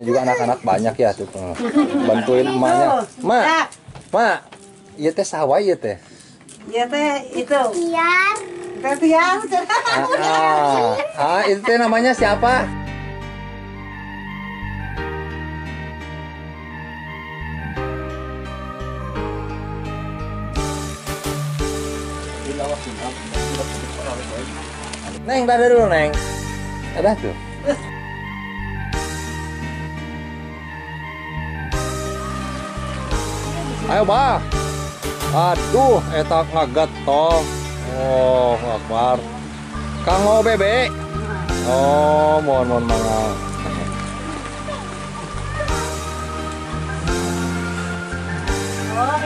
Juga anak-anak banyak ya tuh. Bantuin emaknya. Mak, mak, ieu teh sawah ieu teh. Ieu teh itu. Tiar. Teh tiar. Ah, itu teh namanya siapa? Neng, dadah dulu, Neng. Dadah tuh. Ayo, Bah. Aduh, eta ngagetong. Oh, akbar. Kanggo bebek. Oh, mohon mangga. Oh,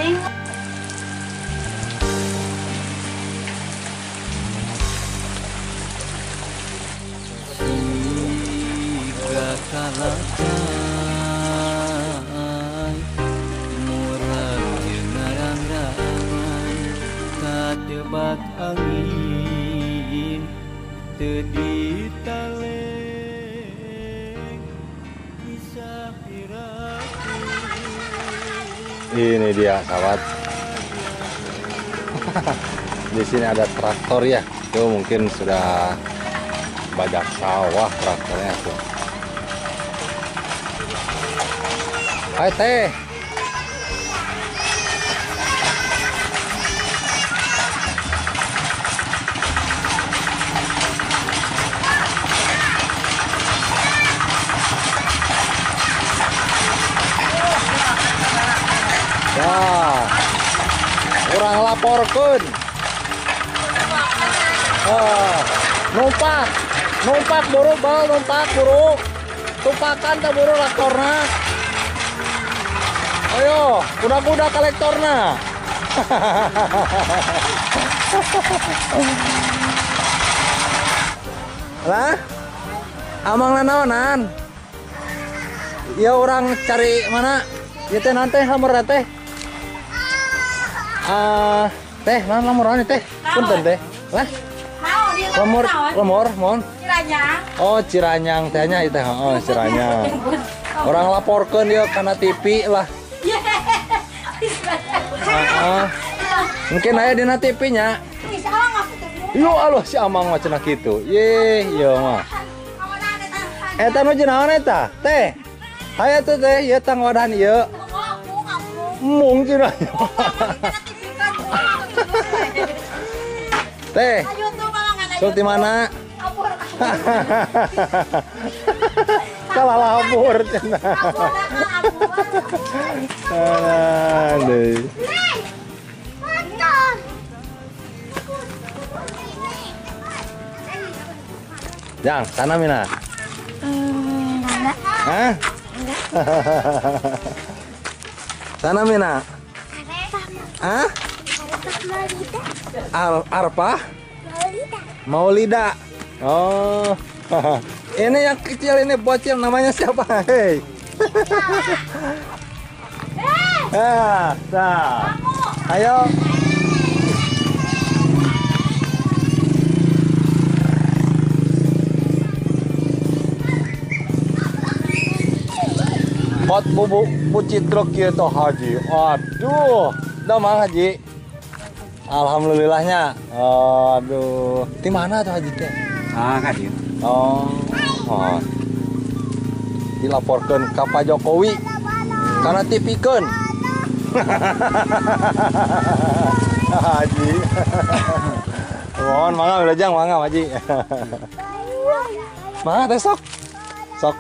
katebak angin teu ditaleng bisa piraku. Ini dia sahabat. Di sini ada traktor ya. Itu mungkin sudah bajak sawah traktornya tuh. Hai teh. Wah, kurang laporkan. Ah, numpak, numpak buru bal, numpak buru, tumpakan tak buru laktorna. Ayo, kuda-kuda kolektorna. Lah, amang nanaonan. Ya orang cari mana? Ya teh nanti lamur teh. Ah, teh mana lamuran teh? Punten teh. Lah. Lemur, lemur, mohon. Ciranyang. Oh, Ciranyang tehnya itu. Oh, Ciranyang. Orang laporkeun ya karena TV lah. Mungkin aya dina TV-nya. Yo aloh si Amang mah cenah kitu. Ye, ieu mah. Eta nu naon eta? Teh. Hayu tuh teh, ieu tang wadahan ieu. Mung cenah. Teh. Sul di mana? Salah lapor cenah. Aduh. Jang, sana Mina. Enggak. Hah? Enggak. Sana Mina. Hah? Arpa? Maulida. Oh. Ini yang kecil ini bocil namanya siapa? Hei. Ah, nah. Ayo. Pot bubuk pucitruk kieu toh Haji. Aduh, dah mang Haji. Alhamdulillahnya. Aduh, di mana tuh Haji teh? Ah, ka dieu. Oh. Oh. Dilaporkan ke Pak Jokowi karena tipikeun. Haji. Mohon mangga wilujeng mangga Haji. Mangga teh sok. Sok.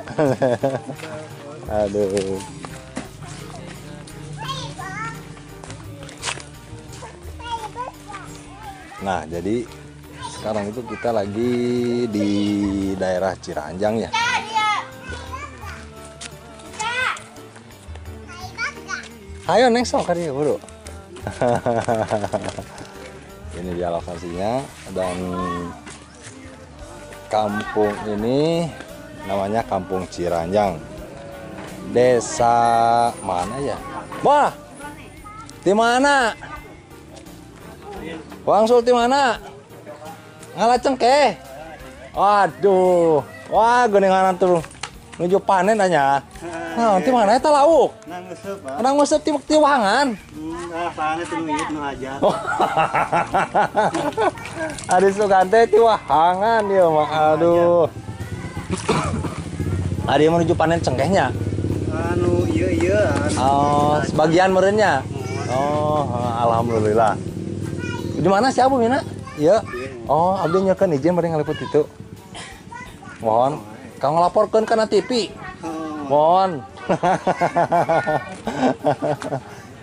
Aduh. Nah, jadi sekarang itu kita lagi di daerah Ciranjang ya. Ayo neng sok kali bro. Ini dia lokasinya dan kampung ini namanya Kampung Ciranjang. Desa mana ya? Wah, di mana? Wangsul di mana? Ngalah cengkeh. Waduh, wah geninganan tuh. Nuju panen anya. Nah, nanti mana eta lauk? Nang nguseup, Pak. Nang nguseup ti tiwangan. Ah, soalnya teu duit nu aja. Ari sugan teh tiwahangan ieu mah. Aduh. Ari menuju panen cengkehnya. Anu ieu ieu. Oh, sebagian meureunnya. Oh, alhamdulillah. Di mana sih Abu Mina? Iya. Oh, abdi nyekeun izin bari ngaliput itu. Mohon kang ngelaporkeun kana TV. Mohon.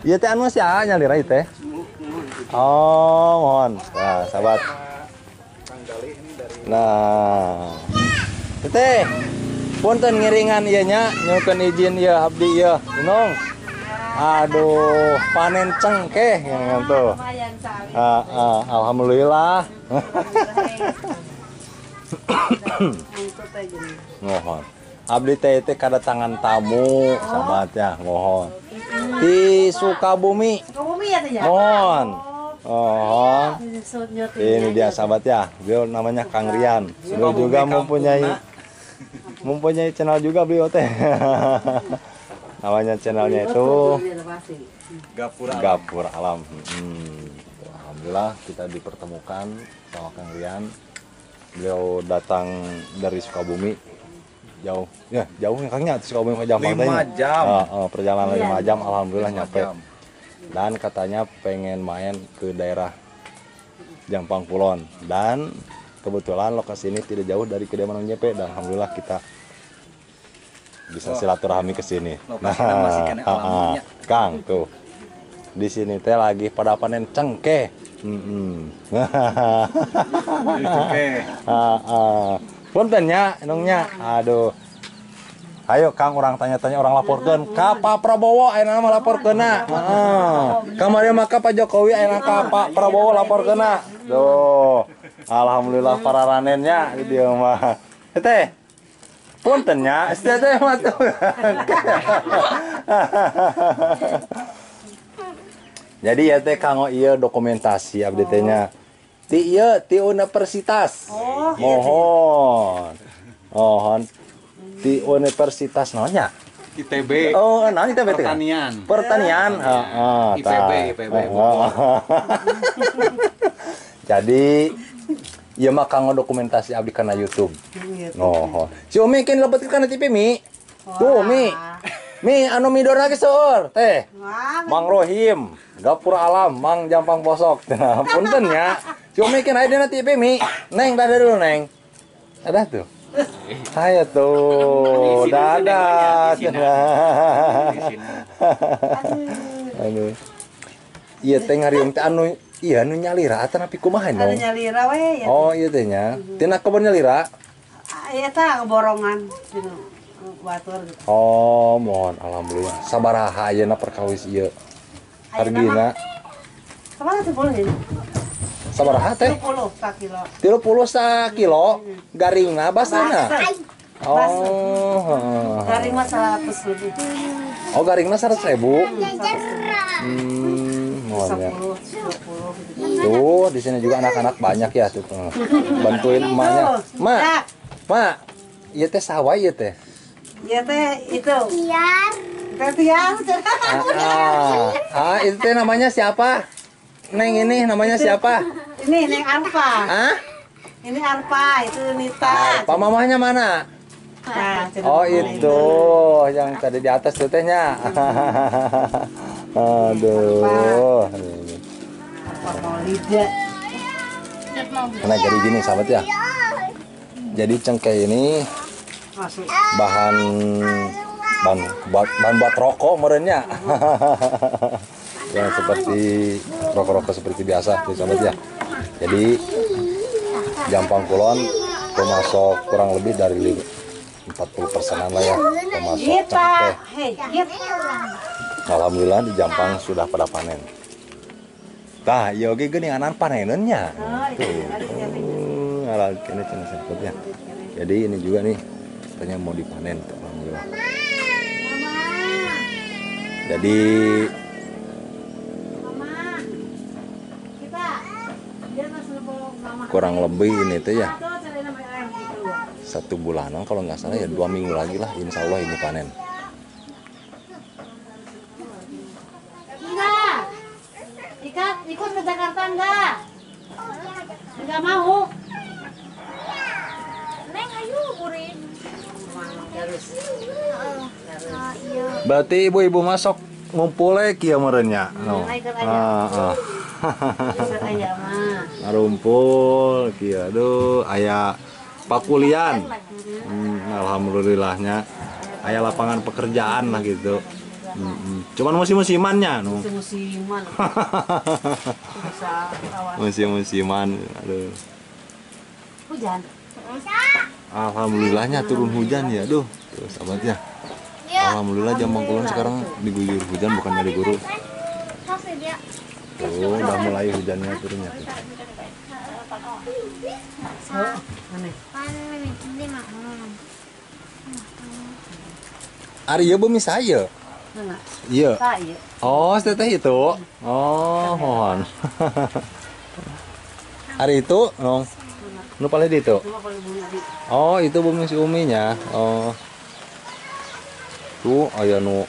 Ieu teh anu sia nyalira ieu teh. Oh, mohon. Nah, sahabat. Nah. Teh. Punten ngiringan ieu nya, nyukeun izin ieu abdi ieu. Inong. Aduh, panen cengkeh yang tuh. Alhamdulillah. Mohon. Abdi teh teh kedatangan tamu, sahabat ya, mohon. Di Sukabumi. Sukabumi ya teh ya? Mohon. Mohon. Ini dia sahabat ya. Beliau namanya Kang Rian. Beliau juga mempunyai channel juga beliau teh. Namanya channelnya itu Gapur Alam. Gapur Alam. Alhamdulillah kita dipertemukan sama Kang Rian. Beliau datang dari Sukabumi. Jauh. Ya, jauh ya Kangnya, Sukabumi ke Jampang 5 jam. Perjalanan 5 jam alhamdulillah nyampe. Dan katanya pengen main ke daerah Jampang Kulon dan kebetulan lokasi ini tidak jauh dari kediaman Om JP dan alhamdulillah kita bisa silaturahmi ke sini. Nah, masih Kang tuh. Di sini teh lagi pada panen cengkeh. Cengkeh. Punten nya, enongnya. Aduh. Ayo Kang, orang tanya-tanya, orang laporkeun ka Pak Prabowo ayeuna mah laporkeunna. Heeh. Kamari mah ka Pak Jokowi ayeuna ka Pak Prabowo laporkeunna. Tuh. Alhamdulillah para ranennya di dieu mah. Teh. Punten nya, teh mah tuh. Jadi ya teh kanggo ieu dokumentasi abdi teh nya. Ti ieu ti universitas. Oh, mohon. Mohon. Ti universitas naon nya? ITB. Oh, naon ITB teh? Pertanian. Pertanian, heeh. IPB, IPB. Jadi ieu mah kanggo dokumentasi abdi kana YouTube. Mohon. Si Umi kin lebetkeun kana TV Mi. Tuh Mi. Mi anu midor lagi seueur teh. Mang Rohim, Gapur Alam, Mang Jampang Bosok. Nah, punten nya. Si Umi kin aya dina TV Mi. Neng dadah dulu Neng. Dadah tuh. Ayo tuh, dadah. Aduh. Ieu teh ngariung teh anu iya anu nyalira atanapi kumaha Anu nyalira we. Oh iya teh nya. Tina kebon nyalira? Iya tah borongan. Batur gitu. Oh, mohon alhamdulillah. Sabaraha ayeuna perkawis ieu? Hargina? Sabaraha 10 ya? Sabaraha teh? 30 sakilo. 30 sakilo garingna basana. Oh. Garing mah 100 lebih. Oh, garingna 100.000. Mohon ya. 10, 20 gitu. Tuh, di sini juga anak-anak banyak ya tuh. Bantuin emaknya. Mak. Mak. Ieu teh sawah ieu teh. Ieu teh itu. Tiar. Teh tiar. Itu teh namanya siapa? Neng ini namanya siapa? Ini Neng Arfa. Hah? Ini Arfa, itu Nita. Arfa mamahnya mana? Nah, oh itu yang tadi di atas tuh tehnya. Aduh. Arfa Maulida. Nah jadi gini sahabat ya. Jadi cengkeh ini bahan buat rokok merenya. Yang seperti rokok-rokok seperti biasa tuh sahabat ya. Jadi Jampang Kulon pemasok kurang lebih dari 40%-an lah ya pemasok cengkeh. Alhamdulillah di Jampang sudah pada panen. Tah, ieu oge geuninganan panenannya. Tuh. Ini cenah ya. Jadi ini juga nih katanya mau dipanen tuh, alhamdulillah. Jadi kurang lebih ini tuh ya 1 bulanan kalau nggak salah ya, 2 minggu lagi lah insya Allah ini panen. Enggak. Ika ikut ke Jakarta enggak? Enggak mau. Neng ayo burin. Berarti ibu-ibu masuk ngumpul kieu meureun nya. No. Heeh. Ngarumpul kieu aduh aya pakulian. Alhamdulillahnya aya lapangan pekerjaan lah gitu. Cuman musim-musimannya no. Musim-musiman. Musim-musiman aduh. Hujan. Alhamdulillahnya turun hujan ya, aduh. Tuh sahabat ya. Alhamdulillah Jampang Kulon sekarang diguyur hujan bukannya diguru. Tuh udah mulai hujannya turunnya tuh. Ari ieu bumi saya. Iya. Oh, teteh itu. Oh, mohon. Ari itu, nong. Nu paling di itu. Oh, itu bumi si uminya. Oh. Tuh aya nu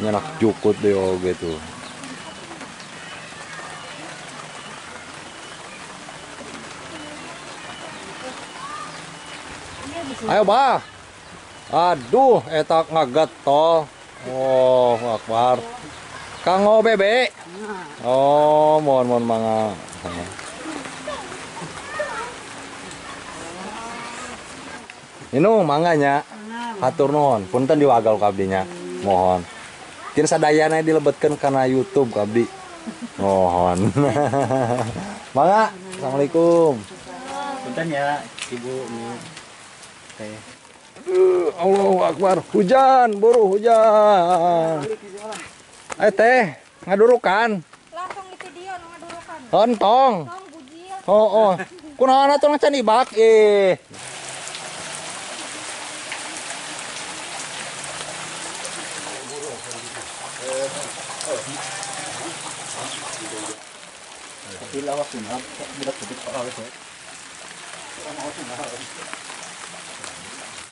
nyenak jukut deh oge tuh. Ayo bah. Aduh, eta ngagetol. Oh, akbar. Kanggo bebek. Oh, mohon mohon mangga. Ini manganya. Hatur nuhun, punten diwagal ku abdinya. Mohon. Kin sadayana dilebetkeun kana YouTube ku abdi. Mohon. Mangga. Assalamualaikum. Punten ya, Ibu. Teh. Allahu Akbar, hujan, buru hujan. Teh, ngadurukan. Langsung di video ngadurukan. Ontong. Oh, oh. Kunaon atuh can ibak ih. Tapi lawas sunat, budak budak.